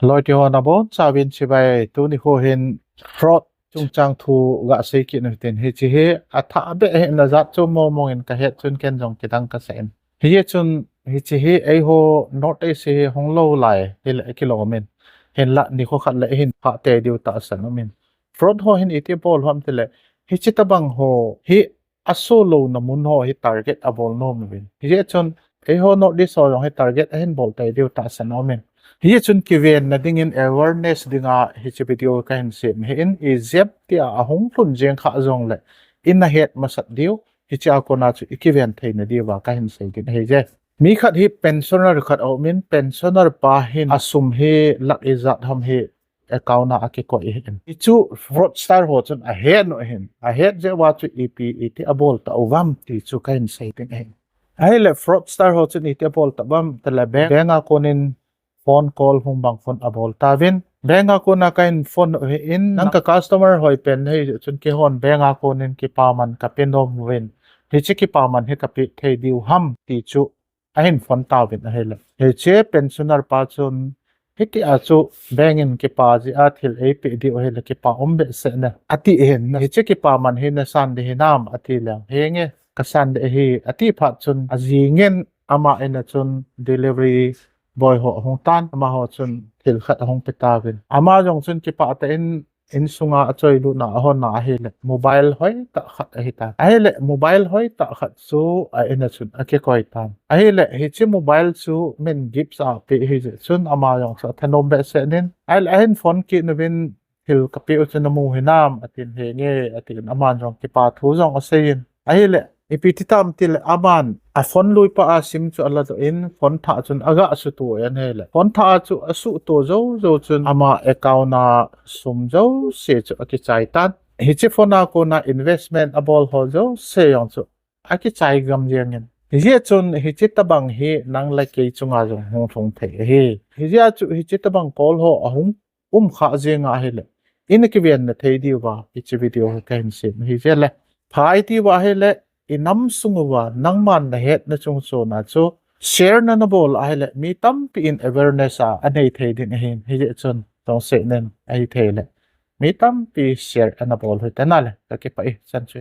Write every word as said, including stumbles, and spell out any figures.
Loi ti ho nabonchauvin chibai, tuni ho hin fraud chungchang thu gasei kit u hitin, hiche hi athah beh hi najat chu mong mong in kahet chun ken jong kidang kasah in. Hichun hiche hi eiho North East hi hung lou lai hile kilom in, hinlah nikho khat le hin phah tei diu tahsan um in. Fraud ho hin iti bol ham tile, hiche tabang ho hi aso louna mun ho hi target abol nom uvin. Hichun eiho North East ho jong hi target ahin bol tei diu tahsan um in. Hichun kivenna dingin awareness dinga hiche video kahin sem ahin, ijep tia ahung lhun jeng kha jongle ina het masat diu, hichea kona chu ikiven theina diuva kahin sei ding ahije. Mi khat hi pensioner khat aum in, pensioner pa hin asum hi lakh ijat ham hi account a akikoi ahin. Hichu fraudster ho chun ahet u ahin. Ahet jeh uva chu ipi iti abol tauvam ti chu kahin sei ding ahin. Ahile fraudster ho chun iti abol tauvam tile bank, bank a konin phone call hung bang phone abol tauvin. Bank a kona kahin phone u ahin, nang ka customer hoi pen ahi chun keihon bank a konin kipaman kape nom uvin. Hiche kipaman hi kapeh thei diu ham ti chu ahin phone tauvin ahile, hiche pensioner pa chun, hitia chu bank in kipa jeh a thil eipeh diu ahile kipa um behseh ne, ati ahin. Hiche kipaman hi nasan ding hinam ati leng, henge, kasan ding ahi, ati phat chun ajing in ama in a chun delivery boy ho ahung tan, amaho chun thil khat ahung pe tauvin. Ama jong chun kipah tah in insunga achoilutna ahonna ahile mobile hoitah khat ahitan. Ahile mobile hoitah khat chu a in a chun akikoi tan. Ahile hiche mobile chu min gift a apeh ahijeh chun ama jong chu athanom behseh in. Ahile ahin phone kit uvin, thil kapeh u chu namu hinam atin, henge atin, aman jong kipa thu jong asei in. Ahile ipi ti tam tile aman a phone lui pa a sim chu aladoh in phone thah chun agasuhto in ahile, phone thah a chu asuhto jou jou chun ama account a sum jouse chu akichai tan. Hiche phone a kona investment abol ho jouse jong chu akichai gam jeng in. Hijeh chun hiche tabang hi nang le kei chunga jong hung lhung thei ahi. Hijeh a chu hiche tabang call ho ahung um kha jeng ahile, ina kivenna thei diuva hiche video hi kahin sem ahije le. Pha iti uva ahile, inam sung uva nangman nahetna chungchon a chu share na nabol ahile mi tampi in awareness a anei thei ding ahin. Hijeh chun chonset nen ahithei le mi tampi share ana bol u hitan ale, kakipah e, chan chu.